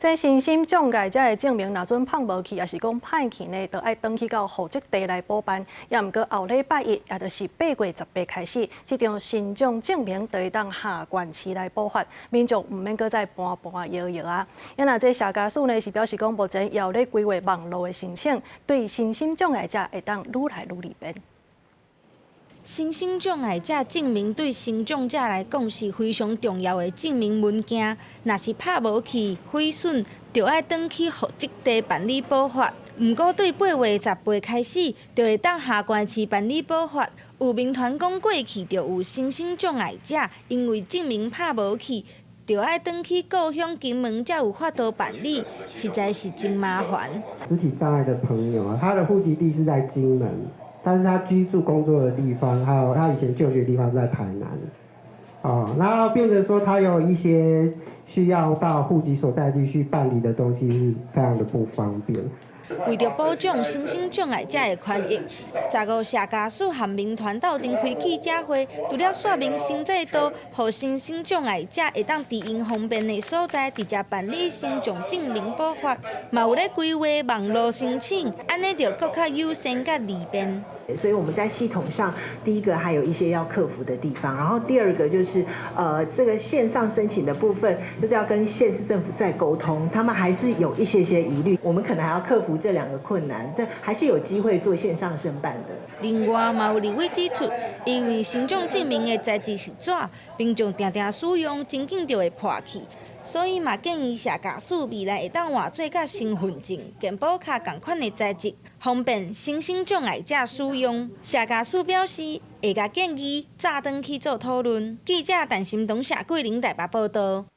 這身心障礙者的證明，若準拍無去，抑是講歹去呢，就愛轉去到戶籍地來補辦。也毋過後禮拜一，也就是8月18開始，這張身障證明就會當下縣市來補發，民眾毋免閣再搬搬搖搖啊。啊若這社家署呢是表示講，目前有咧規劃網路的申請，對身心障礙者會當愈來愈利便。身心障礙者證明對身障者來講是非常重要的證明文件。若是拍無去、毀損，就愛轉去戶籍地辦理補發。毋過對8月18開始，就會當下縣市辦理補發。有民團講過去就有身心障礙者，因為證明拍無去，就愛轉去故鄉金門才有法度辦理，實在是真麻煩。肢體障礙的朋友啊，他的戶籍地是在金門。但是他居住工作的地方，還有他以前就學的地方是在台南，哦，然後變成說他有一些需要到戶籍所在地去辦理的東西，是非常的不方便。為著保障身心障礙者的權益，15社家署和民團鬥陣開記者會，除了說明新制度，予身心障礙者會當佇𪜶方便的所在直接辦理身障證明補發，嘛有咧規劃網路申請，按呢就閣較友善佮利便。所以我們在系統上，第一個還有一些要克服的地方，然後第二個就是，這個線上申請的部分，就是要跟縣市政府再溝通，他們還是有一些些疑慮，我們可能還要克服這兩個困難，但還是有機會做線上申辦的。另外，嘛有立委指出，因為身障證明的材質是紙，民眾定定使用，真緊就會破去，所以嘛建議社家署未來會當換做佮身份證、健保卡仝款的材質，方便身心障礙者使用。社家署表示，會共建議早轉去做討論。記者陳心東、謝桂玲台北報道。